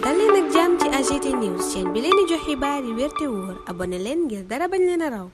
dal leen ak jàmm ci AGT News chaîne bi leen di jox xibaar yi wér te wóor abonné leen ngir dara bañ leen a raw.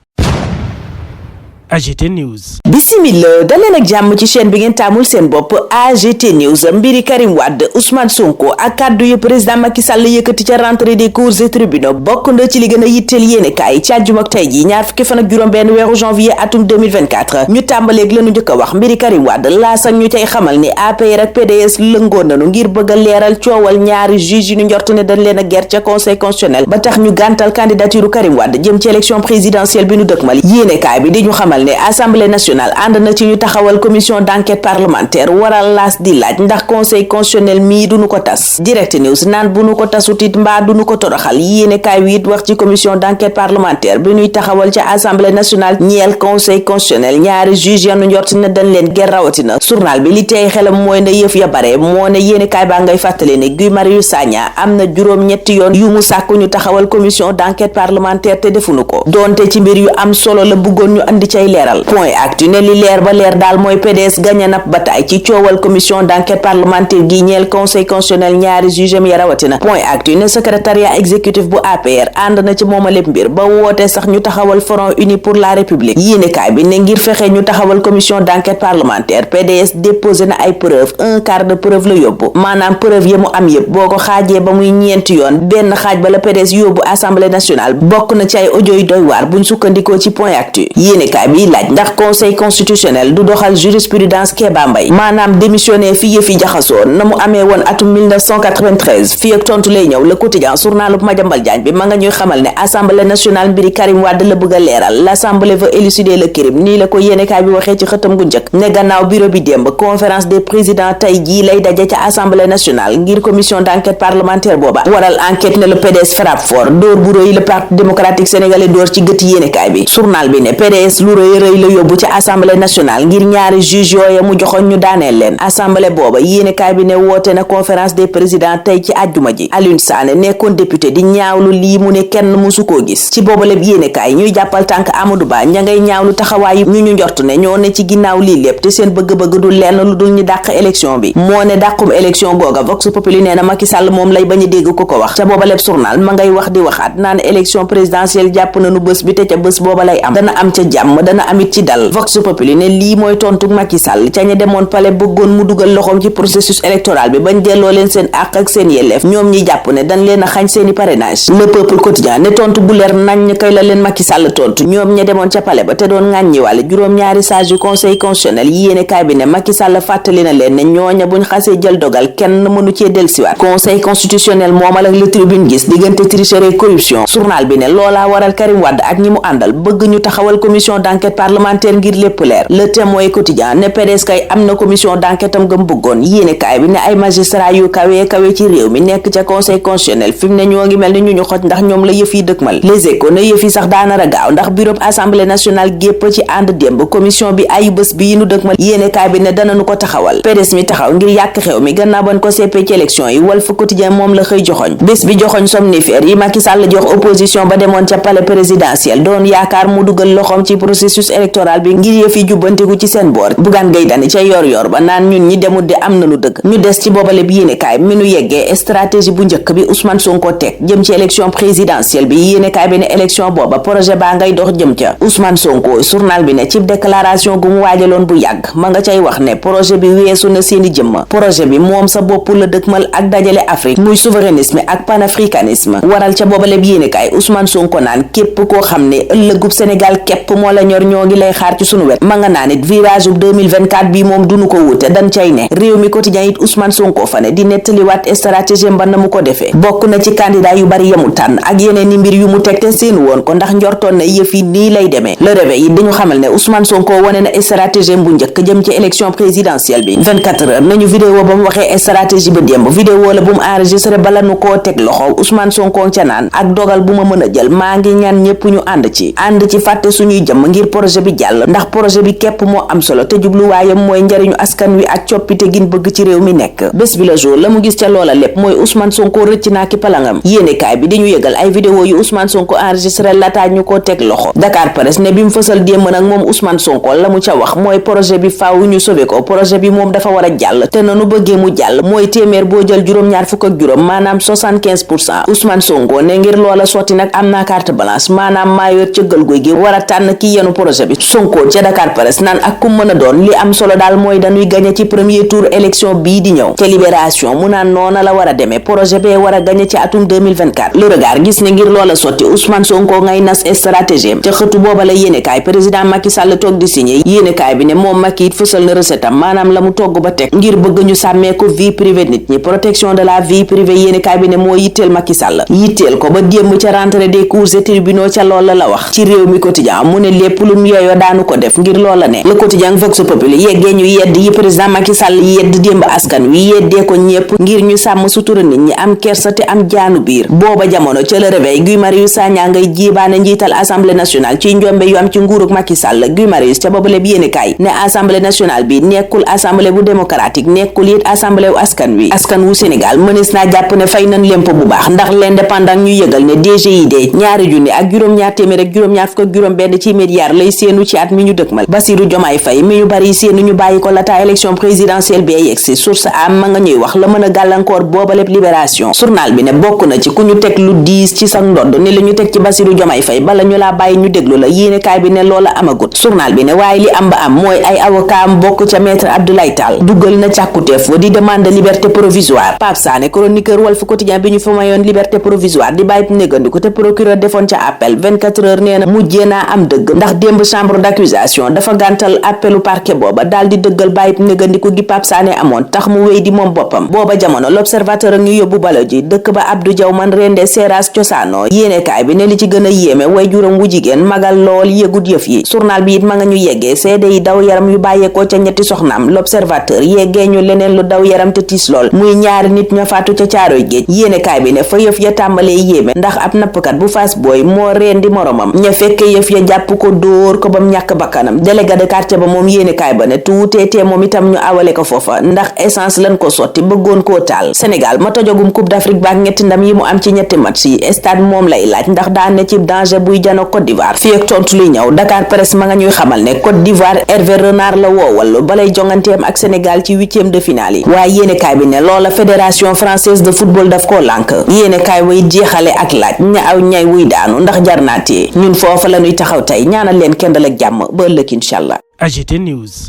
AGT News. Bismillah daleen ak jàmm ci chaîne bi ngeen taamul seen bopp AGT News. Mbiri Karim Wade, Ousmane Sonko ak kàddu yu président Macky Sall yëkkati ca rentrée des cours et tribunaux bokk na ci li gën a yitteel yéene kaay ci àjjuma ak tey ji ñaar fukki fan ak juróom benn weeru janvier atum 2024 ñu tàmbaleeg lanu njëkk a wax mbiri Karim Wade laasak ñu cay xamal ni APR ak PDS lëngoon nanu ngir bëgg a leeral coowal ñaari juge yi ñu njort ne dañ leen a ger ca conseil constitutionnel ba tax ñu gàntal candidature Karim Wade jëm ci élection présidentielle bi ñu dëkkmal yéene kaay bi di ñu xamal ne assemblée nationale ànd na ci ñu taxawal commission d'enquête parlementaire waral laas di laaj ndax conseil constitutionnel mii duñu ko tas. Direct News naan bu nu ko tasut it mbaa duñu ko toroxal yéene kaay wi it wax ci commission d'enquête parlementaire bi ñuy taxawal ca assemblée nationale ñeel conseil constitutionnel ñaari juge yanu njort ne dañ leen ger rawatina. Journal bi li tey xelam mooy ne yëf ya bare moo ne yéene kaay baa ngay fàttale ne Guy Marius Sagna am na juróom-ñetti yoon yu mu sàkku ñu taxawal commission d'enquête parlementaire te defuñu ko donte ci mbir yu am solo la bëggoon ñu andi cay leeral. Point Actu ne li leer ba leer daal mooy PDS gagné na bataay ci coowal commission d'enquête parlementaire gi ñeel conseil constitutionnel ñaari jugem ya rawatina. Point Actu ne secrétariat exécutif bu APR ànd na ci mooma lépp mbir ba woote sax ñu taxawal front uni pour la république yéenekaay bi ne ngir fexe ñu taxawal commission d'enquête parlementaire PDS déposé na ay preuve un quart de preuve la yóbbu maanaam preuve ya mu am yëpp boo ko xaajee ba muy ñeenti yoon benn xaaj ba la PDS yóbbu assemblée nationale bokk na ci ay audio yu doy waar buñ sukkandikoo ci Point Actu yéenekaay bi laaj ndax conseil constitutionnel du doxal jurisprudence Kéba Mbaye maanaam démissionné fi yëfi jaxasoo na mu amee woon atum 1993 fii ak tontu lay ñëw Le Quotidien journalub Madiambal Diagne bi ma nga ñuy xamal ne assemblée nationale mbiri Karim Wade la bëgg a leeral l'assemblée veut élucider le crime nii la ko yéenekaay bi waxee ci xëtam gu njëkk ne gannaaw bureau bi démb conférence des présidents tey jii lay daje ca assemblée nationale ngir commission d'enquête parlementaire booba waral enquête ne le PDS frappe fort dóor bu rëy le parti démocratique sénégalais dóor ci gëti yéenekaay bi journal bi ne PDS lu rëy la yóbbu ci assemblée nationale ngir ñaari juge yooya mu joxoon ñu daaneel leen assemblée booba yéenekaay bi ne woote na conférence des présidents tey ci àjjuma ji Alioune Sané nekkoon député di ñaawlu lii mu ne kenn musu koo gis ci booba lépp yéenekaay ñuy jàppal tànk Amadou Ba ña ngay ñaawlu taxawaayu ñu njort ne ñoo ne ci ginnaaw lii lépp te seen bëgg-bëgg du lenn lu dul ñu dàq élection bi moo ne dàqum élection googa Vox Populi nee na Macky Sall moom lay bañ a dégg ku ko wax ca booba lépp journal ma ngay wax di waxaat naan élection présidentielle jàpp nañu bés bi te ca bés booba lay am dana am ca jàmm dana amit ci dal Vox Populi ne lii mooy tontu Macky Sall ca ña demoon palais bëggoon mu dugal loxoom ci processus électoral bi bañ delloo leen seen àq ak seen yelleef ñoom ñi jàpp ne dañ leen a xañ seeni parrainage Le Peuple Quotidien ne tontu bu leer nañ kay la leen Macky Sall tontu ñoom ña demoon ca palais ba te doon ŋàññi wàlle juróom-ñaari sage yu conseil constitutionnel yéene kaay bi ne Macky Sall fàttali na leen ne ñooña buñ xasee jël dogal kenn mënu cee dellusiwaat conseil constitutionnel moomal ak Le Tribune gis diggante tricherie corruption journal bi ne loolaa waral Karim Wade ak ñi mu àndal bëgg ñu taxawal commission d'enquête parlementaire ngir lépp leer Le Témoin Quotidien ne PDS kay am na commission d'enquête am gëm bëggoon yéene kaay bi ne ay magistrat yu kawe ci réew mi nekk ca conseil constitutionnel fi mu ne ñoo ngi mel ni ñu xoj ndax ñoom la yëf yi dëkkmal Les Échos ne yëf yi sax daanara gaaw ndax bureau assemblée nationale gépp ci ànd démb commission bi ayu bés bi yi nu dëkkmal yéene kaay bi ne danañu ko taxawal PDS mi taxaw ngir yàq xew mi gannaaw bañ ko seppee ci élection yi Walf Quotidien moom la xëy joxoñ bés bi joxoñ somnifère yi Macky Sall jox opposition ba demoon ca palais présidentiel doon yaakaar mu dugal loxoom ci processus électoral bi ngir yëf yi jubbantiku ci seen boor Bougane Gueye Dany ca yor ba naan ñun ñi demut de am nañu dëgg ñu des ci boobale bi yéenekaay mi nu yeggee stratégie bu njëkk bi Ousmane Sonko teg jëm ci élection présidentielle bi yéenekaay bi ne élection booba projet baa ngay dox jëm ca Ousmane Sonko journal bi ne ci déclaration gu mu waajaloon bu yàgg ma nga cay wax ne projet bi weesu na seeni jëmm projet bi moom sa bopp la dëkkmal ak dajale Afrique muy souverainisme ak panafricanisme waral ca boobale bi yéenekaay Ousmane Sonko naan képp koo xam ne ëllëgub Sénégal képp moo la ñor ñoo ngi lay xaar ci sunu wet ma nga naa nit virage 2024 bi moom duñu ko wute dan cay ne réew mi quotidien it Ousmane Sonko fa ne di nettaliwaat stratégie mba na mu ko defee bokk na ci candidat yu bari yamu tànn ak yeneen ni mbir yu mu teg te seen woon ko ndax njortoon na yëf yi nii lay demee Le Réveil yi dañu xamal ne Ousmane Sonko wane na stratégie bu njëkk jëm ci élection présidentielle bi 24 heures nañu vidéo ba mu waxee stratégie ba démb vidéo la bu mu enregistré bala nu koo teg loxo Ousmane Sonko ca naan ak dogal bu ma mën a jël maa ngi ñaan ñépp ñu ànd ci fàtte suñuy jëm ngir ngir projet bi jàll ndax projet bi képp moo am solo te jubluwaayam mooy njariñu askan wi ak coppite gin bëgg ci réew mi nekk. bés bi la jour la mu gis ca loola lépp mooy Ousmane Sonko rëcc naa ki palangam. yéenekaay bi di ñu yëgal ay vidéo yu Ousmane Sonko enregistré lataa ñu ko teg loxo. Dakar Presse ne bi mu fësal démb nag moom Ousmane Sonko la mu ca wax mooy projet bi faaw ñu sauvé ko projet bi moom dafa war a jàll te nanu bëggee mu jàll mooy téeméer boo jël juróom-ñaar fukk ak juróom maanaam 75%. Ousmane Sonko ne ngir loola sotti nag am naa carte blanche maanaam maa yor cëggal guy gi war a tànn ki yenu projet bi. Sonko ca Dakar Presse naan ak ku mën a doon li am solo daal mooy dañuy gagné ci premier tour élection bii di ñëw. te Libération mu naan noona la war a demee projet bee war a gagné ci atum 2024. Le Regard gis ne ngir loola sotti Ousmane Sonko ngay nas stratégie ca xëtu booba la yéenekaay président Macky Sall toog di signé yéenekaay bi ne moom Macky it fësal na recette am maanaam la mu togg ba teg ngir bëgg ñu sàmmee ko vie privée nit ñi protection de la vie privée yéenekaay bi ne moo yitteel Macky Sall yitteel ko ba démb ca rentrée des cours et tribunaux ca loola la wax ci réew mi quotidien mu ne lépp lu mu yeyoo daanu ko def ngir loola ne le quotidien Vox Populi yeggee ñu yedd yi président Macky Sall yedd démb askan wi yeddee ko ñépp ngir ñu sàmm sutura nit ñi am kersa te am jaanu biir booba jamono ca le réveil Guy Marius Sagna ngay jiibaane njiital assemblée nationale ci njombe yu am ci nguurug Macky Sall Guy Marius ca boobale bi yéenekaay ne assemblée nationale bi nekkul assemblée bu démocratique nekkul it assemblée wu askan wu Sénégal mënees naa jàpp ne fay nañ lempo bu baax ndax l'indépendant ñu yëgal ne DGID ñaari junni ak juróom-ñaar téeméer ak juróom-ñaar fukk ak juróom benn ci milliards lay séenu ci at mi ñu dëkmal Bassirou Diomaye Faye mi ñu bari séenu ñu bàyyi ko laata élection présidentielle bi ay yegsi source am ma nga ñuy wax la mën a gàllankoor booba lépp Libération journal bi ne bokk na ci ku ñu teg lu diis ci sa ndodd ne la ñu teg ci Bassirou Diomaye Faye bala ñu laa bàyyi ñu déglu la yéenekaay bi ne loola amagut journal bi ne waaye li am ba am mooy ay avocat am bokk ca maître Abdoulaye Tall dugal na càkkuteef di demande liberté provisoire Pape Sané chroniqueur Walf Quotidien bi ñu fa mayoon liberté provisoire di bàyyi négandiku te procureur defoon ca appel 24 heures nee na mujjee naa am dëgg ndax démb chambre d'accusation dafa gàntal appelu parquet booba daal di dëggal bàyyi négandiku gi Pape Sané amoon tax mu wéy di moom boppam booba jamono l'observateur ak ñu yóbbu balo ji dëkk ba Abdou Diaw man rende seeraas cosaano yéenekaay bi ne li ci gën a yéeme way juróom wu jigéen magal lool yëgut yëf yi journal bi it ma nga ñu yeggee seede yi daw yaram yu bàyyeekoo ca ñetti soxnaam l'observateur yeggee ñu leneen lu daw yaram te tiis lool muy ñaari nit ña faatu ca caaroy géej yéenekaay bi ne fa yëf ya tàmbalee yéeme ndax ab nappkat bu Fass Boy moo reen di moromam ña fekke yëf ya jàpp ko dóor ko bam ñàkk bakkanam délégué de quartier ba moom yéenekaay ba ne tuuteetee moom itam ñu awale ko foofa ndax essence lañ ko sotti bëggoon koo taal Sénégal ma tojogum Coupe d'Afrique baak ñetti ndam yi mu am ci ñetti match yi stade moom lay laaj ndax daa ne ci danger buy jano Côte d'Ivoire fii ak tontu luy ñëw Dakar Presse ma nga ñuy xamal ne Côte d'Ivoire Hervé Renard la woowal balay jonganteem ak Sénégal ci 8e de finale yi waaye yéenekaay bi ne loola fédération française de football daf koo lànk yéenekaay way jeexale ak laaj ña aw ñay wuy daanu ndax jarnaatee ñun foofa la ñuy taxaw tey ñaanal leen kendal ak jàmm ba ëllëg inshallah. AGT News.